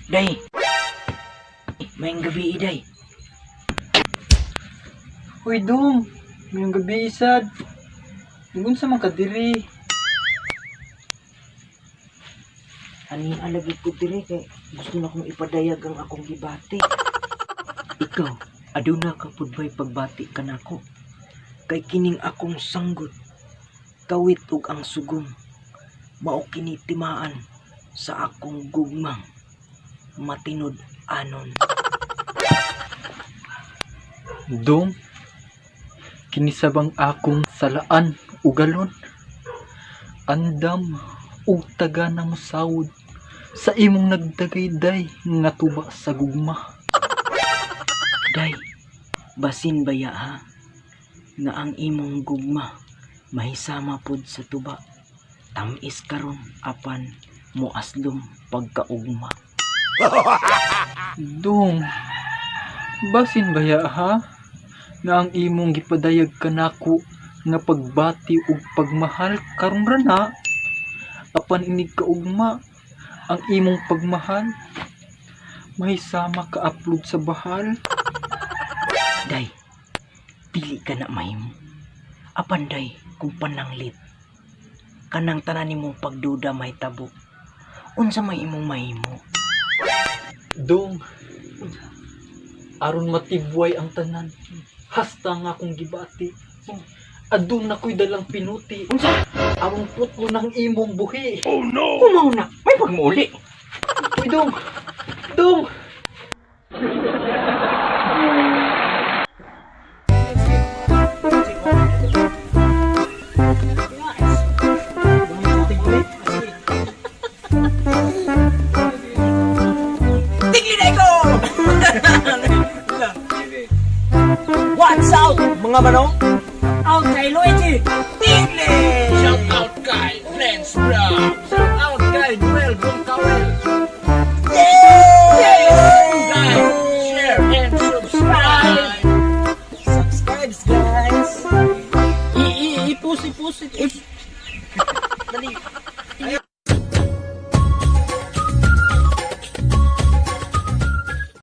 Day. Maayong gabii, day. Uy, dong. Maayong gabii sad. Unsa man ka diri? Ani alagi ko diri kay gusto na kong ipadayag ang akong gibati. Ikaw, aduna ka pud bay pagbati kanako? Kay kining akong sanggot, kawit ug ang sugong, mao kini timaan sa akong gugmang matinud-anon. Dong, kini sabang akong salaan ugalon. Andam ug taga na mosawod sa imong nagdagayday nga tuba sa gugma. Day, basin baya ha, nga ang imong gugma mahisama pod sa tuba. Tamis karon apan moaslom pagkaugma. Dong, basin baya ha nga ang imong gipadayag kanako nga pagbati ug pagmahal karon ra na, apan inig kaugma ang imong pagmahal mahisama ka upload sa bahal. Day, dili ka na mahimo. Apan day, kung pananglit, kanang tanan nimong pagduda mahitabo, unsa may imong mahimo? Dong, aron matibway ang tanan, hasta nga akong gibati, aduna ko'y dalang pinuti. Unsa? Aron putlo ng imong buhi. Kumaw na, may pagmuli. Uy, dong! Dong! Tingin ko! What's out, mga manong? Out kay Luigi! Tingli! Shout out kay Lance Brown. Shout out kay Noel Goncalves. Yay! Like, share, and subscribe. Subscribe, guys! I-i-i-post, i-post, i